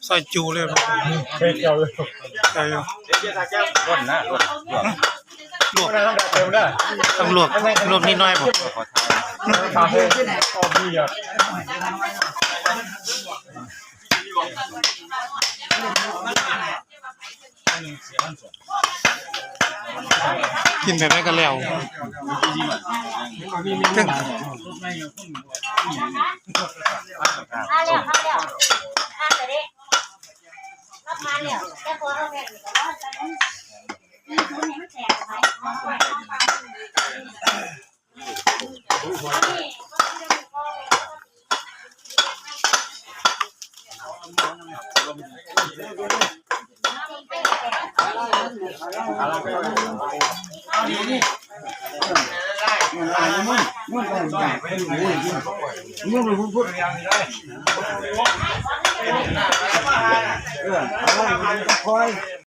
ຊອຍຈູເລີຍ ເຮັດເຈົ້າເລີຍ ໃສ່ຢູ່ ລົ້ນນະ ລົ້ນ ລວກ ຕ້ອງລວກ ລວກນິດໜ້ອຍບໍ່? ກິນແບບໃດກໍແລ້ວ ເຖິງ ມາແລ້ວ ມາແລ້ວ ມາແລ້ວເດ້ ມາແລ້ວ ແຕ່ພໍເອົາແບບນີ້ກໍລອດໄປ ມີທຸນໃຫ້ມັນແຕກອອກໄປ ເອົາໄວ້ ເອົາໄວ້ ເອົາໄວ້ ເອີ ເອົາໄວ້ ຄ່ອຍ